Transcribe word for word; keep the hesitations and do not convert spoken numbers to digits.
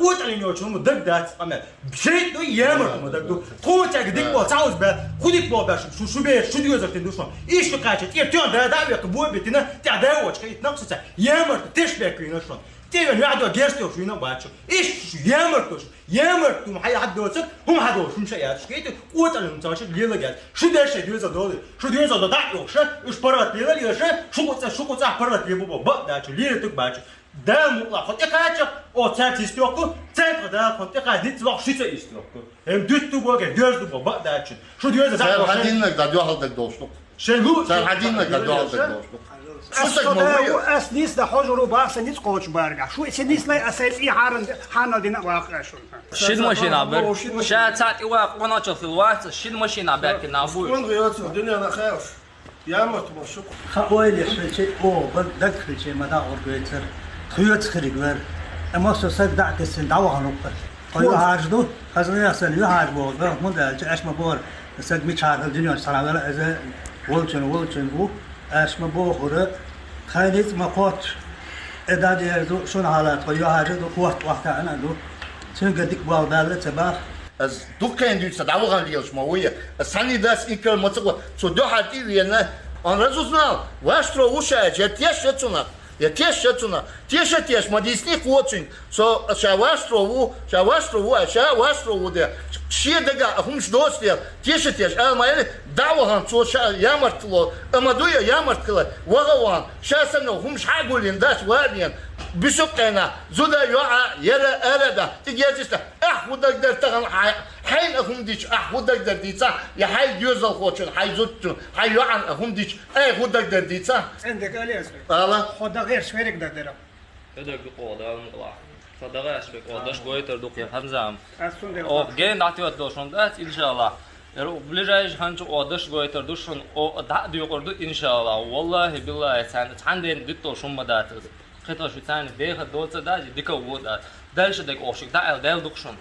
къотӀалин йолчун мо даг дац къамел. ШайтӀа ду, ямарта мо даг ду. Тхуна цӀаьга дика болх ца узбаь, ху дика болх баь шу, шу бе, шу доьзал тӀе ду шун. Иштта кхаьча, тӀера тоьна да, да, веккха бо битина, тӀе да, очка, ит нах су цӀа. Ямарта теш беккина шун. ТӀе вен вяхьдо герстов шуйна бачу. Иштта шу ямарта шу. Ямарта ду, хьай хьад доцак, хӀума хьад доцак, хӀума ша яц. Шкейт, къотӀалин цӀа шу лела гяц. Шу деш шай доьзал доли. Шу доьзал до дӀа йохша, уж паргӀат лела леша, шу куца, шу куца паргӀат лебу бо, ба дачу, лера тук бачу. Дала мукъла хо тӀекхача, о, царца истёкку, царца Дала хо тӀекхача, диц лох шица истёкку. Эм дутту бо, ге, дёжду бо, ба дачу. Шу дёжду Цар за хьадиннаг да дёхалдаг долштук. Шей лу. Цар хьадиннаг да дёхалдаг долштук. Шу так мо вуя. Ас нис да хожуру бахса ниц коч барга. Шу си нис лай асай цӀи хьаран, хьанал дина вакъа шу. Шин машина бер. Ша цати вакъа, ваначал фил вакъа, шин машина бер кина бу. Скон гъёцу, дуня на хаус. Ямарт мо шук. Ха ойле швече, о, баг даг швече, ма да оргойцер. Хуёц хириглер. Амма со саг дӀа а тесна, дӀавахана ву-кх. Тхо юхьӀаьржа ду, хаза яхсана юхьӀаьржа боху, боху, хӀунда аьлча аьш ма бохура, саг мичахьара хила дуьнен чу цхьана вела, иза волчун, волчун ву, аьш ма бохура, тхайн ницкъ ма кхоччу. И дан дер ду, шуна хьала тхо юхьӀаьржа ду, корта охьатаьӀна а ду. Цуьнга дика болх баьлла а ца баха. Ас дуккхена дуьйцу дӀавахана лелаш ма ву я. Ас цхьанний дас инкар ма ца гӀо, цу дуьхьа тӀе а вена, он разузнал, ваштро ву ша аьлча, я теша цунах. Я теша цунах, теша теша, ма дийцний кхочуьнга. Со ша ваштро ву, ша ваштро ву, а ша ваштро ву де. Шен дага а хӀумаш доцу дела, теша теша, ала ма аьлли, дӀа а вахана, цо ша ямартло, а ма ду я ямарт хила, ваха а вахана, ша санна хӀумаш хьа а гулйина, дац ван а вена, буьсу а къена, зуда а йоӀа, яра а ара а дан, тӀе гезиста, ахь хӀун дагадара тахана хьайн, хьайна а хӀума дича, ахь хӀун дагадара дийца, я хьайн доьзалхочун, хьайн зудчун, хьайн йоӀан а хӀума дича, Ай, хӀун дагадара дийца? ЦӀена дерг ала ас хьоьга. Ала. Хьо дагахь эрш верриг дагадара. Хьо дагадара, Дала мукъалахь. Хьо дагахь эрш верг, оха даш гойтар ду кхин хӀанзам. Ас цундела Оха гена дӀатоьттадо шуна дац, иншаллах. Яра ближайший хӀанчу оха даш гойтар ду шуна, оха дӀа а доькъур ду, иншаллах. Валлахи, биллахи, царна цхьана дена дитталуш хӀума ма дац иза. Кхин тхо шу царна деха доца а дац, дика а вон а дац. Дальше дерг оха шуьга дӀа а аьлла, Дала ду-кх шуна.